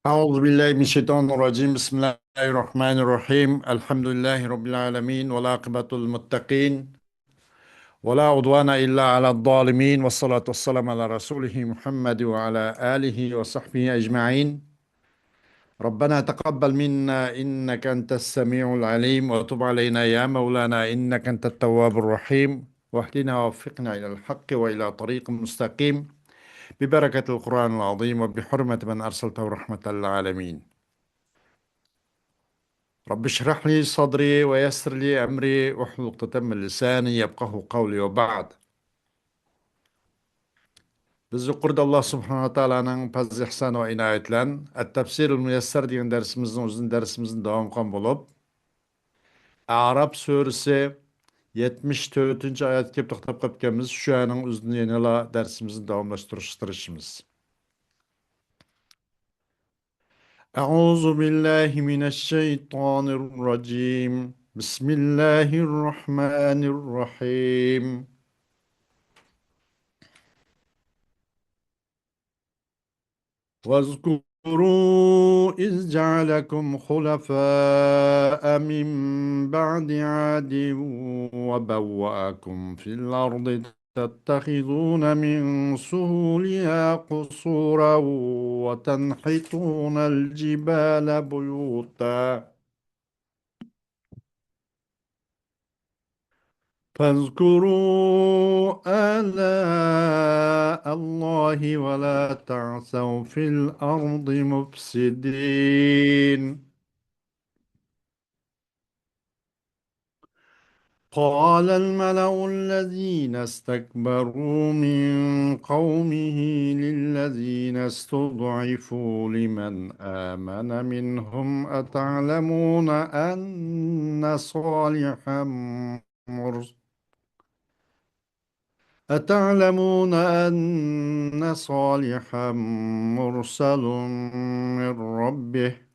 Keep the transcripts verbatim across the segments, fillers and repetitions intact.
أعوذ بالله من الشيطان الرجيم. بسم الله الرحمن الرحيم. الحمد لله رب العالمين، والعاقبة للمتقين، ولا عدوان إلا على الظالمين، والصلاة والسلام على رسوله محمد وعلى آله وصحبه أجمعين. ربنا تقبل منا إنك أنت السميع العليم، وتب علينا يا مولانا إنك أنت التواب الرحيم، واهدنا ووفقنا إلى الحق وإلى طريق مستقيم، ببركة القرآن العظيم وبحرمة من أرسلته رحمة للعالمين. رب اشرح لي صدري ويسر لي أمري واحلل عقدة من لساني يفقهوا قولي وبعد. بىز يۇقىرىدا ئاللا سۇبھانەھۇ ۋە تائالانىڭ پەزلى ئېھسانى ۋە ئىنايىتى بىلەن ئەت-تەپسىرۇل مۇيەسسەر دېگەن دەرسىمىزنىڭ ئۆزىنى، دەرسىمىزنى داۋام قىلغان بولۇپ، ئەئراپ سۈرىسى يەتمىش تۆتىنچى ئايەتكە كېلىپ توختاپ قاپتىكەنمىز. شۇ ئايەتنىڭ ئۆزىدىن يەنىلا دەرسىمىزنى داۋاملاشتۇرۇشقا تىرىشىمىز. أعوذ بالله من الشيطان الرجيم. بسم الله الرحمن الرحيم. واذكروا إذ جعلكم خلفاء من بعد عاد وبوأكم في الأرض تتخذون من سهولها قصورا وتنحتون الجبال بيوتا فاذكروا آلاء الله ولا تعثوا في الأرض مفسدين. قال الملأ الذين استكبروا من قومه للذين استضعفوا لمن آمن منهم أتعلمون أن صالحا مرس-، أتعلمون أن صالحا مرسل من ربه؟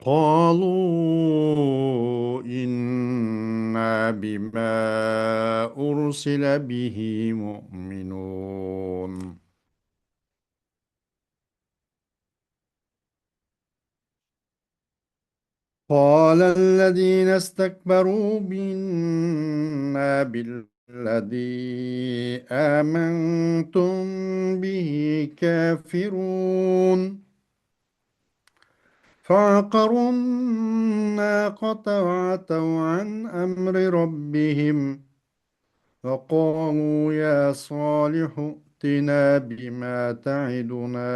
قالوا إنا بما أرسل به مؤمنون. قال الذين استكبروا إنا بالذي آمنتم به كافرون. فعقروا الناقة وعتوا عن أمر ربهم وقالوا يا صالح ائتنا بما تعدنا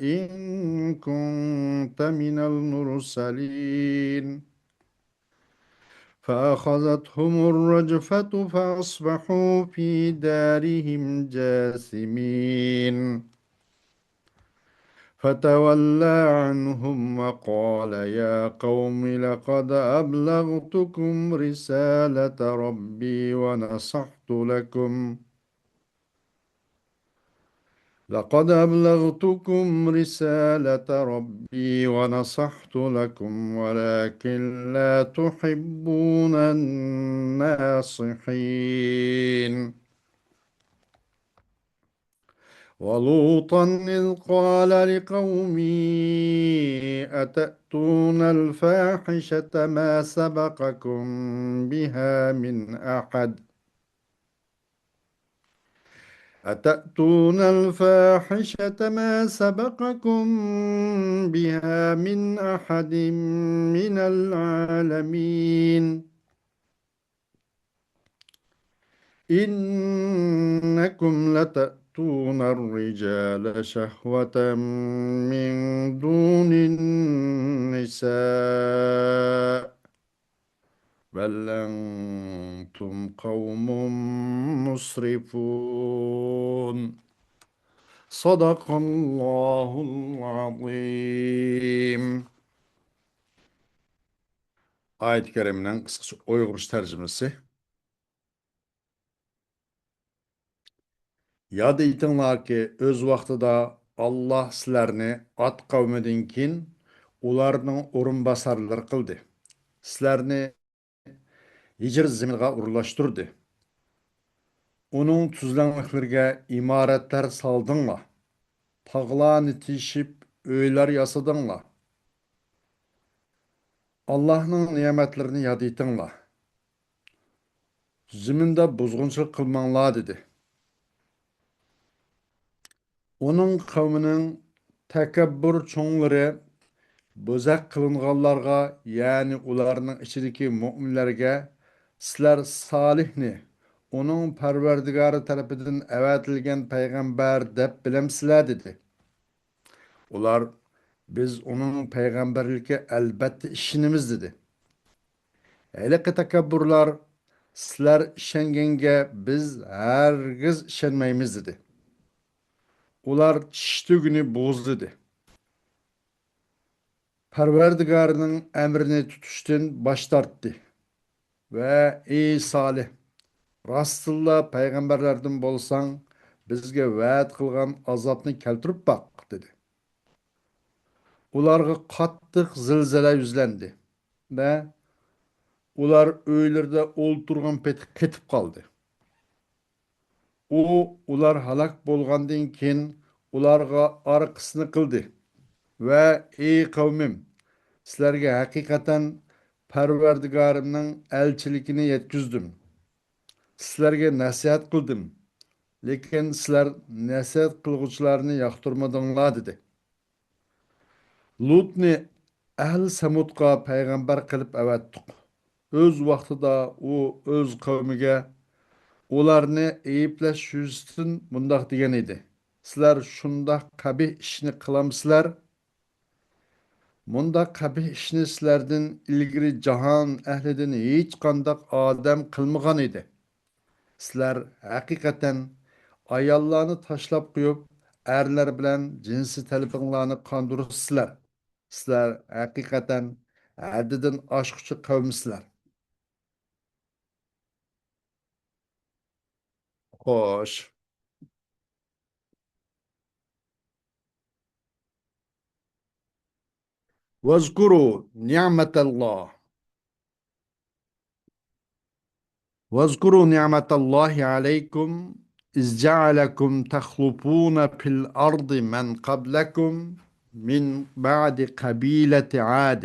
إن كنت من المرسلين. فأخذتهم الرجفة فأصبحوا في دارهم جاثمين. فتولى عنهم وقال يا قوم لقد أبلغتكم رسالة ربي ونصحت لكم، لقد أبلغتكم رسالة ربي ونصحت لكم ولكن لا تحبون الناصحين. ولوطا إذ قال لقومه أتأتون الفاحشة ما سبقكم بها من أحد، أتأتون الفاحشة ما سبقكم بها من أحد من العالمين. إنكم لتأتون الرجال شهوة من دون النساء، بل أنتم قوم مسرفون. صدق الله العظيم. ئايەت كەرىمىنىڭ قىسقىچە ئۇيغۇرچە تەرجىمىسى. ياد ئېتىڭلاركى، ئۆز ۋاقتىدا ئاللا سىلەرنى ئاد قەۋمىدىن كېيىن ئۇلارنىڭ ئورۇنباسارلىرى قىلدى. سىلەرنى ھىجىر زېمىنىغا ئورۇنلاشتۇردى. ئۇنىڭ تۈزلەڭلىكلىرىگە ئىمارەتلەر سالدىڭلار. تاغلارنى تېشىپ، ئۆيلەر ياسىدىڭلار. ئاللاھنىڭ نېمەتلىرىنى ياد ئېتىڭلار. زېمىندا بۇزغۇنچىلىق قىلماڭلار، دېدى. ئۇنىڭ قەۋمىنىڭ تەكەببۇر چوڭلىرى بۆزەك قىلىنغانلارغا، يەنى ئۇلارنىڭ ئىچىدىكى مۆمىنلەرگە، سىلەر سالىھنى، ئۇنىڭ پەرۋەردىگارى تەرىپىدىن ئەۋەتىلگەن پەيغەمبەر دەپ بىلەمسىلەر؟ دېدى. ئۇلار، بىز ئۇنىڭ پەيغەمبەرلىكىگە ئەلبەتتە ئىشىنىمىز، دېدى. ھېلىقى تەكەببۇرلار، سىلەر ئىشەنگەنگە بىز ھەرگىز ئىشەنمەيمىز، دېدى. ئۇلار چىش تۈگىنى بوغۇزلىدى. پەرۋەردىگارىنىڭ ئەمرىنى تۇتۇشتىن باش تارتتى ۋە، ئى سالىھ، راستتىنلا پەيغەمبەرلەردىن بولساڭ، بىزگە ۋەدە قىلغان ئازابنى كەلتۈرۈپ باق، دېدى. ئۇلارغا قاتتىق زىلزىلە يۈزلەندى ۋە ئۇلار ئۆيلىرىدە ئولتۇرغان پېتى قېتىپ قالدى. ئۇ ئۇلار ھالاك بولغاندىن كېيىن ئۇلارغا ئارقىسىنى قىلدى ۋە، ئى قەۋمىم، سىلەرگە ھەقىقەتەن پەرۋەردىگارىمنىڭ ئەلچىلىكىنى يەتكۈزدۈم. سىلەرگە نەسىھەت قىلدىم، لېكىن سىلەر نەسىھەت قىلغۇچىلارنى ياقتۇرمىدىڭلار، دېدى. لۇتنى ئەھلى سەمۇدقا پەيغەمبەر قىلىپ ئەۋەتتۇق. ئۆز ۋاقتىدا ئۇ ئۆز قەۋمىگە ئۇلارنى ئەيىبلەش يۈزىسىدىن مۇنداق دېگەن ئىدى: سىلەر شۇنداق قەبىھ ئىشنى قىلامسىلەر؟ مۇنداق قەبىھ ئىشنى سىلەردىن ئىلگىرى جاھان ئەھلىدىن ھېچقانداق ئادەم قىلمىغان ئىدى. سىلەر ھەقىقەتەن ئاياللارنى تاشلاپ قويۇپ، ئەرلەر بىلەن جىنسىي تەلىپىڭلارنى قاندۇرۇپسىلەر. سىلەر ھەقىقەتەن ھەددىدىن ئاشقۇچى قەۋمسىلەر. خوش. واذكروا نعمة الله واذكروا نعمة الله عليكم إذ جعلكم تخلفون في الأرض من قبلكم من بعد قبيلة عاد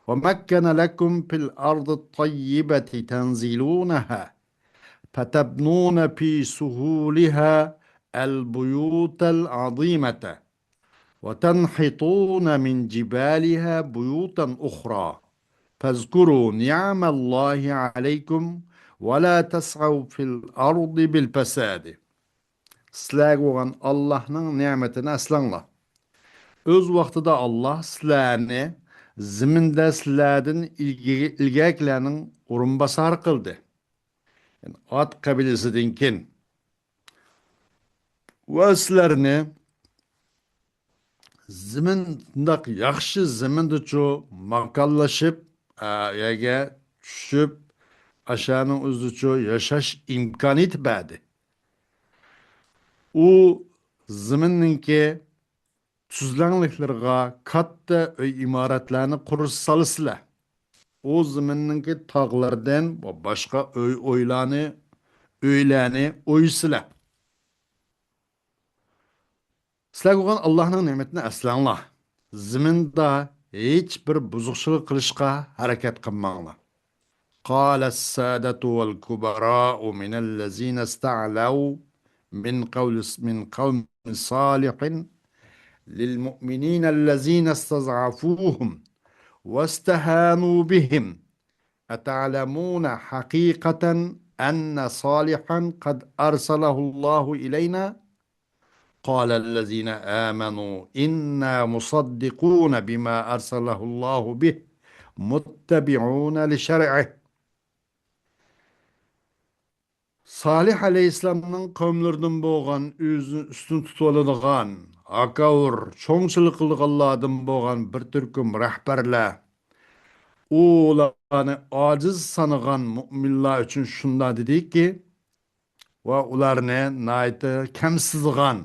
ومكن لكم في الأرض الطيبة تنزلونها فتبنون في سهولها البيوت العظيمة وتنحتون من جبالها بيوتا أخرى فاذكروا نعم الله عليكم ولا تسعوا في الأرض بالفساد. سىلەرگە بولغان ئاللاھنىڭ نېمىتىنى ئەسلەڭلار. ئۆز ۋاقتىدا ئاللاھ سىلەرنى زېمىندا سىلەردىن ئىلگىرى، ئىلگەركىلەرنىڭ ئورۇنباسارى قىلدى. يەنى ئاد قەبىلىسىدىن كېيىن. ۋە سىلەرنى زېمىن، شۇنداق ياخشى زېمىندىچۇ ماكانلىشىپ، ئا، يەرگە چۈشۈپ، ئاشۇنىڭ ئۆزىچۇ ياشاش ئىمكانىيىتى بەردى. ئۇ زېمىننىڭكى تۈزلەڭلىكلىرىغا كاتتا ئۆي ئىمارەتلەرنى قۇرۇپ سالىسىلەر. ئۇ زېمىننىڭكى تاغلىرىدىن ۋە باشقا ئۆي، ئۆيلارنى، ئۆيلەرنى ئويسىلەر. سىلەرگە بولغان ئاللاھنىڭ نېمىتىنى ئەسلەڭلار. زېمىندا ھېچ بىر بۇزۇقچىلىق قىلىشقا ھەرىكەت قىلماڭلار. قال السادة والكبراء من الذين استعلوا من قول، من قوم صالح للمؤمنين الذين استضعفوهم واستهانوا بهم: أتعلمون حقيقة أن صالحا قد أرسله الله إلينا؟ قال الذين آمنوا إنا مصدقون بما أرسله الله به متبعون لشرعه. سالىھ ئەلەيھىسسالامنىڭ قەۋملىرىدىن بولغان، ئۆزىنى ئۈستۈن تۇتۇۋالىدىغان، ھاكاۋۇر، چوڭچىلىق قىلىدىغانلاردىن بولغان بىر تۈركۈم رەھبەرلەر، ئۇلارنى ئاجىز سانىغان مۆمىنلەر ئۈچۈن شۇنداق دېدىكى، ۋە ئۇلارنى ناھايىتى كەمسىتىدىغان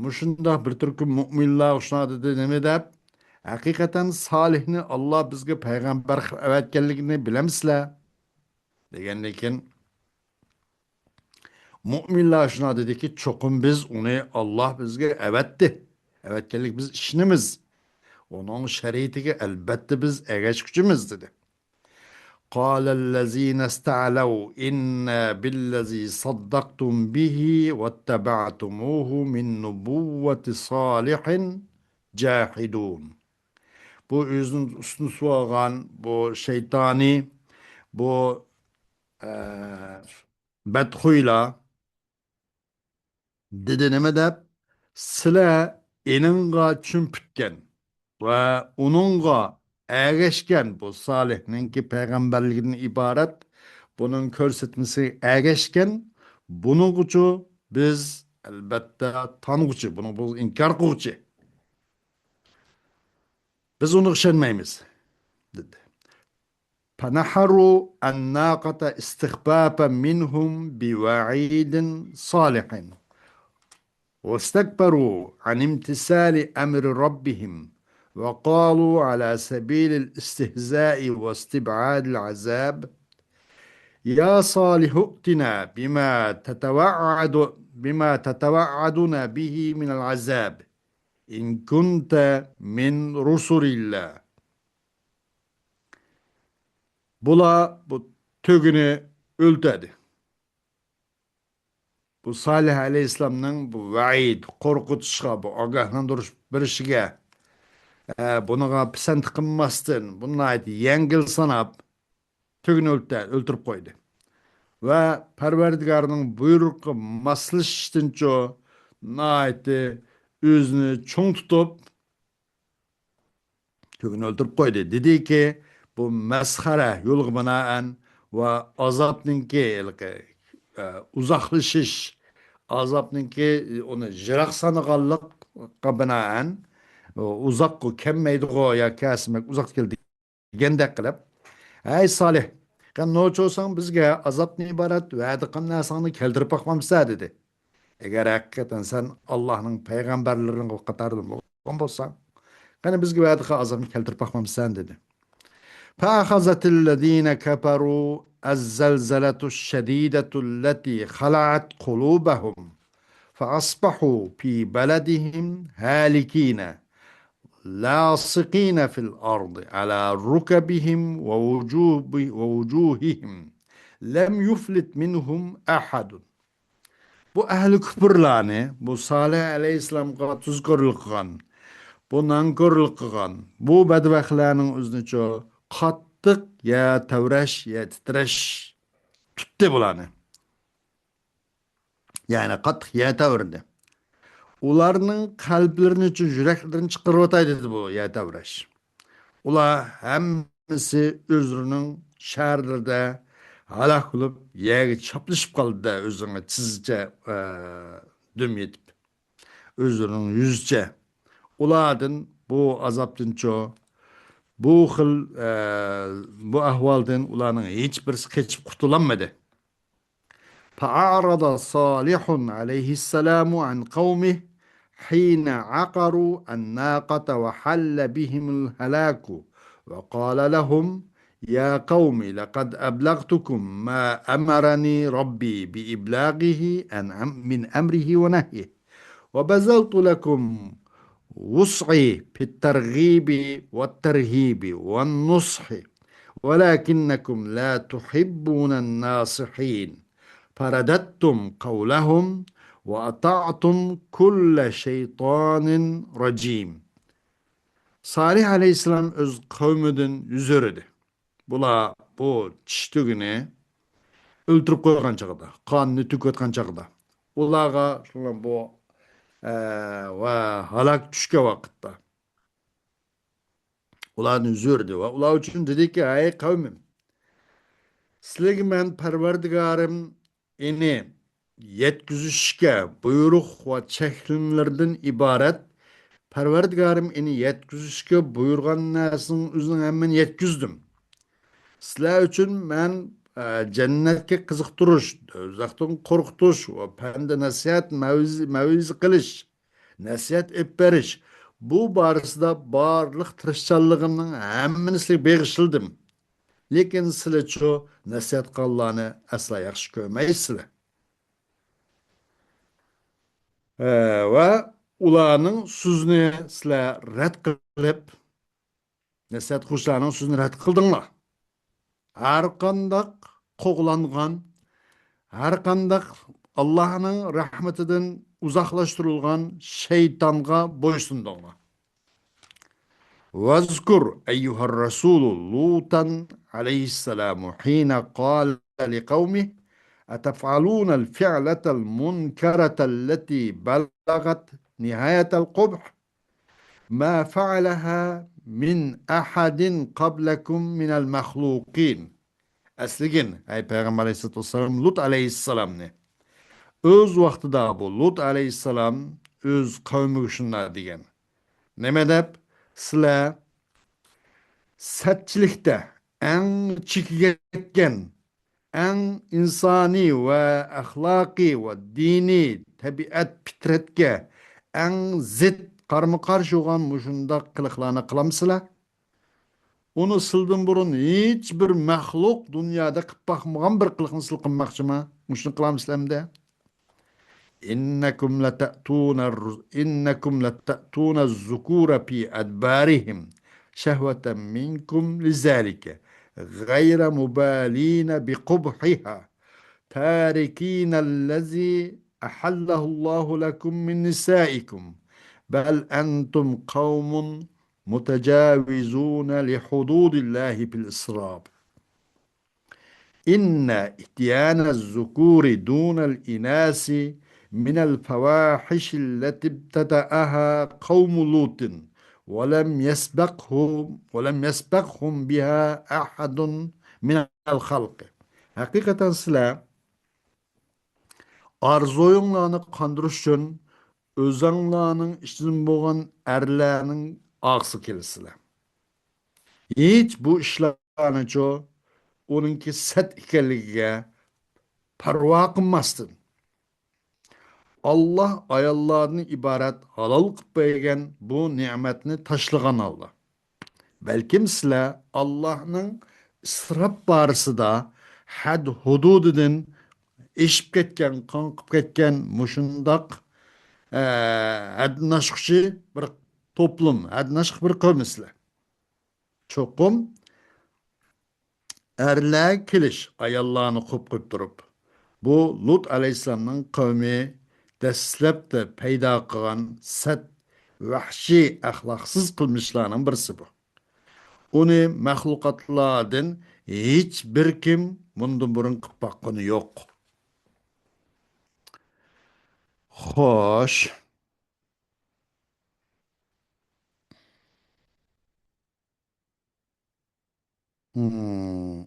مۇشۇنداق بىر تۈركۈم مۆمىنلەر شۇنداق دېدى، نېمە دەپ؟ ھەقىقەتەن سالىھنى ئاللاھ بىزگە پەيغەمبەر قىلىپ ئەۋەتكەنلىكىنى بىلەمسىلەر؟ دېگەندىن كېيىن، مۆمىنلەر شۇنداق دېدىكى، چوقۇم بىز ئۇنى، ئاللاھ بىزگە ئەۋەتتى. ئەۋەتكەنلىكى بىز ئىشىنىمىز. ئۇنىڭ شەرىئىتىگە ئەلبەتتە بىز ئەگەشكۈچىمىز، دېدى. قال الذين استعلوا إنا بالذي صدقتم به واتبعتموه من نبوة صالح جاحدون. بۇ ئۆزىنىڭ ئۈستىنى سوغان، بۇ شەيتانى، بۇ، ئە، بەتخۇيلار دېدى نېمە دەپ؟ سىلە ئېنىڭغا چۈمپۈتكەن ۋە ئۇنىڭغا ئەگەشكەن، بۇ سالىھنىڭكى پەيغەمبەرلىكىدىن ئىبارەت، بۇنىڭ كۆرسەتمىسىگە ئەگەشكەن، بۇنىڭغىچۇ بىز ئەلبەتتە تانغۇچى، بۇنىڭغا بىز ئىنكار قىلغۇچى. بىز ئۇنىڭغا ئىشەنمەيمىز، دېدى. فنحروا الناقة استخفافا منهم بوعيد صالح واستكبروا عن امتثال أمر ربهم وقالوا على سبيل الاستهزاء واستبعاد العذاب يا صالح ائتنا بما تتوعد بما تتوعدنا به من العذاب إن كنت من رسل الله. بۇلار بۇ تۆگىنى ئۆلتۈردى. بۇ سالىھ ئەلەيھىسسالامنىڭ بۇ ۋەئىد، قورقۇتۇشقا، بۇ ئاگاھلاندۇرۇش بېرىشىگە، ئە، بۇنىڭغا پىسەنت قىلماستىن، بۇنى ناھايىتى يەڭگىل ساناپ، تۆگىنى ئۆلتە-، ئۆلتۈرۈپ قويدى. ۋە پەرۋەردىگارنىڭ بۇيرۇقىغا ماسلىشىشتىنچۇ ناھايىتى ئۆزىنى چوڭ تۇتۇپ، تۆگىنى ئۆلتۈرۈپ قويدى. دېدىكى، بۇ مەسخەرە يولىغا بىنائەن ۋە ئازابنىڭكى ھېلىقى، ئە، ئۇزاقلىشىش، ئازابنىڭكى ئۇنى يىراق سانىغانلىققا بىنائەن، ئۇزاققا كەلمەيدىغۇ يا كەلسە بەك ئۇزاق كېلىدۇ دېگەندەك قىلىپ، ھەي سالىھ، قېنى نوچى بولساڭ بىزگە ئازابتىن ئىبارەت ۋەدە قىلغان نەرسەڭنى كەلتۈرۈپ باقمامسەن دېدى. ئەگەر ھەقىقەتەن سەن ئاللاھنىڭ پەيغەمبەرلىرىنىڭ قاتارىدىن بولغان بولساڭ، قېنى بىزگە ۋەدە قىلغان ئازابنى كەلتۈرۈپ باقمامسەن دېدى. فأخذت الذين كفروا الزلزلة الشديدة التي خلعت قلوبهم فأصبحوا في بلدهم هالكين لاصقين في الأرض على ركبهم ووجوه-، ووجوههم لم يفلت منهم أحد. بۇ ئەھلى كۇپۇرلارنى، بۇ سالىھ ئەلەيھىسسالامغا تۇزكورلۇق قىلغان، بۇ نانكورلۇق قىلغان، بۇ بەدبەختلەرنىڭ ئۆزىنىچۇ قاتتىق يەر تەۋرەش، يەر تىترەش تۇتتى بۇلارنى. يەنى قاتتىق يەر تەۋرىدى. ئۇلارنىڭ قەلبلىرىنى، يۈرەكلىرىنى چىقىرىۋاتاي دېدى بۇ يەر تەۋرەش. ئۇلار ھەممىسى ئۆزلىرىنىڭ شەھەرلىرىدە ھالاك بولۇپ، يەرگە چاپلىشىپ قالدى-دە، ئۆزلىرىنىڭ تىزىچە، ئە، دۈم يېتىپ، ئۆزلىرىنىڭ يۈزىچە. ئۇلاردىن بۇ ئازابتىنچۇ، بۇ خىل، ئە، بۇ ئەھۋالدىن ئۇلارنىڭ ھېچ بىرسى قېچىپ قۇتۇلالمىدى. فأعرض صالح عليه السلام عن قومه حين عقروا الناقة وحل بهم الهلاك، وقال لهم: يا قوم، لقد أبلغتكم ما أمرني ربي بإبلاغه عن أم-، من أمره ونهيه، وبذلت لكم وسعي في الترغيب والترهيب والنصح، ولكنكم لا تحبون الناصحين، فرددتم قولهم وأطعتم كل شيطان رجيم. سالىھ ئەلەيھىسسالام ئۆز قەۋمىدىن يۈز ئۆرۈدى. بۇلار بۇ چىش تۆگىنى ئۆلتۈرۈپ قويغان چاغدا، قانىنى تۆكۈۋەتكەن چاغدا، ئۇلارغا شۇنىڭ بۇ، ئە، ۋە ھالاك چۈشكەن ۋاقىتتا ئۇلاردىن يۈز ئۆردى ۋە ئۇلار ئۈچۈن دېدىكى، ھەي قەۋمىم، سىلەرگە مەن پەرۋەردىگارىم ئېنى يەتكۈزۈشكە بۇيرۇق ۋە چەكلىمىلىرىدىن ئىبارەت، پەرۋەردىگارىم ئېنى يەتكۈزۈشكە بۇيرۇغان نەرسىنىڭ ئۆزىنىڭ ھەممىنى يەتكۈزدۈم. سىلەر ئۈچۈن مەن، ئە، جەننەتكە قىزىقتۇرۇش، دوزاختىن قورقۇتۇش ۋە پەندە نەسىھەت، مەۋزە-، مەۋزە قىلىش، نەسىھەت ئېلىپ بېرىش، بۇ بارىسىدا بارلىق تىرىشچانلىقىمنىڭ ھەممىنى سىلەرگە بېغىشلىدىم. لېكىن سىلەرچۇ نەسىھەت قىلغانلارنى ئەسلا ياخشى كۆرمەيسىلەر. ئە، ۋە ئۇلارنىڭ سۆزىنى سىلەر رەت قىلىپ، نەسىھەت قىلغۇچىلارنىڭ سۆزىنى رەت قىلدىڭلار. ھەر قانداق قوغلانغان، ھەر قانداق ئاللاھنىڭ رەھمىتىدىن ئۇزاقلاشتۇرۇلغان شەيتانغا بويسۇندۇڭلار. واذكر أيها الرسول لوطا عليه السلام حين قال لقومه أتفعلون الفعلة المنكرة التي بلغت نهاية القبح ما فعلها من أحد قبلكم من المخلوقين. ئەسلىگىن، ئەي پەيغەمبەر ئەلەيھىسسالاتۇ ۋەسسالام، لۇت ئەلەيھىسسالامنى. ئۆز ۋاقتىدا بۇ لۇت ئەلەيھىسسالام ئۆز قەۋمىگە شۇنداق دېگەن. نېمە دەپ؟ سىلەر سەتچىلىكتە ئەڭ چېكىگە يەتكەن، ئەڭ ئىنسانىي ۋە ئەخلاقىي ۋە دىنىي، تەبىئەت، پىترەتكە ئەڭ زىت، قارمۇ قارشى بولغان مۇشۇنداق قىلىقلارنى قىلامسىلەر؟ ئۇنى سىلىدىن بۇرۇن ھېچ بىر مەخلۇق دۇنيادا قىلىپ باقمىغان بىر قىلىقنى سىلەر قىلماقچىما؟ مۇشۇنى قىلامسىلەر ئەمدى؟ إنكم لتأتون الر-، إنكم لتأتون الذكور في أدبارهم شهوة منكم لذلك غير مبالين بقبحها تاركين الذي أحله الله لكم من نسائكم بل أنتم قوم متجاوزون لحدود الله في الإسراف. إن إتيان الذكور دون الإناث من الفواحش التي ابتدعها قوم لوط ولم يسبقهم، ولم يسبقهم بها أحد من الخلق. ھەقىقەتەن سىلەر ئارزۇيۇڭلارنى قاندۇرۇش ئۈچۈن ئۆزەڭلارنىڭ ئىچىدىن بولغان ئەرلەرنىڭ ئارقىسىغا كېلىسىلەر. ھېچ بۇ ئىشلارنىچۇ ئۇنىڭكى سەت ئىكەنلىكىگە پەرۋا قىلماستىن، ئاللا ئاياللاردىن ئىبارەت ھالال قىلىپ بەرگەن بۇ نېمەتنى تاشلىغان ھالدا، بەلكىم سىلەر ئاللانىڭ ئىسراپ بارىسىدا ھەد-ھۇدۇدىدىن ئېشىپ كەتكەن، قاڭقىپ كەتكەن مۇشۇنداق، ئە، ھەددىن ئاشقۇچى بىر توپلۇم، ھەددىن ئاشقۇچى بىر قەۋمسىلەر. چوقۇم ئەرلەر كېلىش، ئاياللارنى قويۇپ قويۇپ تۇرۇپ، بۇ لۇت ئەلەيھىسسالامنىڭ قەۋمى دەسلەپتە پەيدا قىلغان سەت، ۋەھشىي، ئەخلاقسىز قىلمىشلارنىڭ بىرسى بۇ. ئۇنى مەخلۇقاتلاردىن ھېچ بىر كىم مۇندىن بۇرۇن قىلىپ باققىنى يوق. خوش. مم.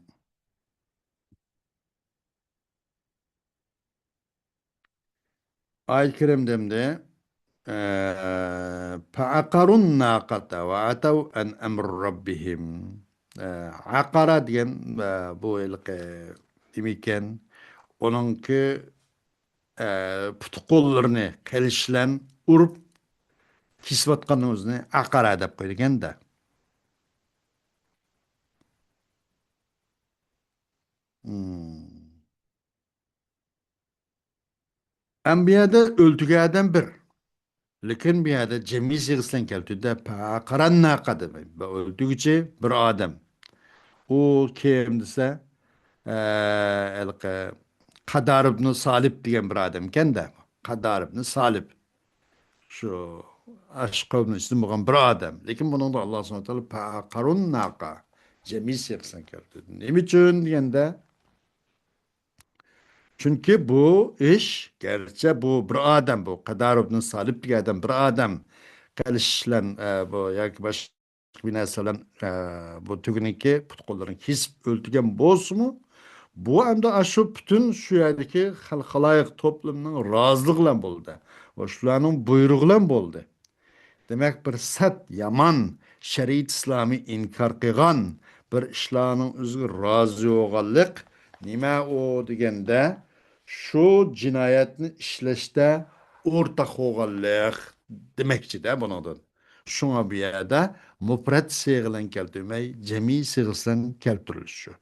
ئايەت كەرىمدە ئەمدى، ئە، فعقروا الناقة وعتوا عن أمر ربهم. ئە، ئەقەرە دېگەن، ئە، بۇ ھېلىقى نېمە ئىكەن؟ ئۇنىڭكى، ئە، پۇت-قوللىرىنى قىلىچ بىلەن ئۇرۇپ كېسىۋاتقاننىڭ ئۆزىنى ئەقەرە دەپ قويىدىكەن-دە. مم. ئەمما بۇ يەردە ئۆلتۈرگەن ئادەم بىر. لېكىن بۇ يەردە جەمئىي سىيغىسى بىلەن كەلتۈردى. فعقروا الناقة دېمەي. بىر ئۆلتۈرگۈچى، بىر ئادەم. ئۇ كىم دېسە، ئە، ھېلىقى قادار ئىبنى سالىب دېگەن بىر ئادەمكەن-دە. قادار ئىبنى سالىب. شۇ ئاشۇ قەۋمنىڭ ئىچىدىن بولغان بىر ئادەم. لېكىن بۇنىڭدا ئاللا سۇبھانەھۇ ۋە تائالا فعقروا الناقة، جەمئىي سىيغىسىنى كەلتۈردى. نېمە ئۈچۈن دېگەندە، چۈنكى بۇ ئىش، گەرچە بۇ بىر ئادەم، بۇ قادار ئىبنى سالىب دېگەن ئادەم بىر ئادەم قىلىچ بىلەن، ئە، بۇ ياكى باشقا بىر نەرسە بىلەن، ئە، بۇ تۈگىنىڭكى پۇت-قوللىرىنى كېسىپ ئۆلتۈرگەن بولسىمۇ، بۇ ئەمدى ئاشۇ پۈتۈن شۇ يەردىكى خەلق، خالايىق توپلىمىنىڭ رازىلىقى بىلەن بولدى. ۋە شۇلارنىڭ بۇيرۇقى بىلەن بولدى. دېمەك، بىر سەت، يامان، شەرىئەت ئىسلامى ئىنكار قىلغان بىر ئىشلارنىڭ ئۆزىگە رازى بولغانلىق نېمە ئۇ دېگەندە، شۇ جىنايەتنى ئىشلەشتە ئورتاق بولغانلىق دېمەكچىدە بۇنىڭدىن. شۇڭا بۇ يەردە مۇپرەت سىيغىلەن كەلتۈرمەي، جەمئىي سىيغىسىلەن كەلتۈرۈلۈشى.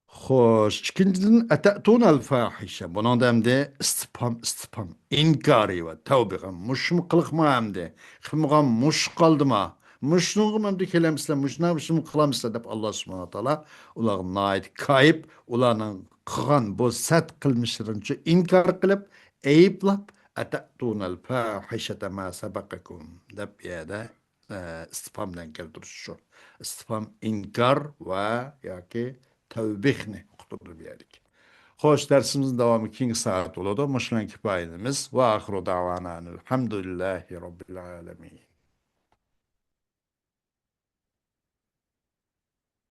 خوش، ئىككىنچىدىن، ئەتەتۇنەل فاھىشە. بۇنىڭدا ئەمدى ئىستىپھام، ئىستىپھام. ئىنكارى ۋە تەۋبىخام. مۇشۇمۇ قىلىقما ئەمدى؟ قىلمىغان مۇشۇ قالدىما؟ مۇشۇنىڭغا ئەمدى كېلەمسىلەر، مۇشۇنى، مۇشۇنى قىلامسىلەر دەپ، ئاللا سۇبھانەھۇ تائالا ئۇلارغا ناھايىتى كايىپ، ئۇلارنىڭ قىلغان بۇ سەت قىلمىشلىرىنى ئىنكار قىلىپ، ئەيىبلەپ، ئەتەتۇنەل فاھىشەتە ما سەبەقەكۇم دەپ بۇ يەردە ئە، ئىستىپھام بىلەن كەلتۈرۈش شۇ. ئىستىپھام ئىنكار ۋە ياكى تەۋبىھنى ئۇقتۇرىدۇ بۇ يەردىكى. خوش، دەرسىمىزنىڭ داۋامى كېيىنكى سائەت بولىدۇ. مۇشۇ بىلەن كىپايىلىنىمىز. ۋە ئاخىرۇ دەۋانا ئەنىل ھەمدۇلىللاھى رەببىل ئالەمىن.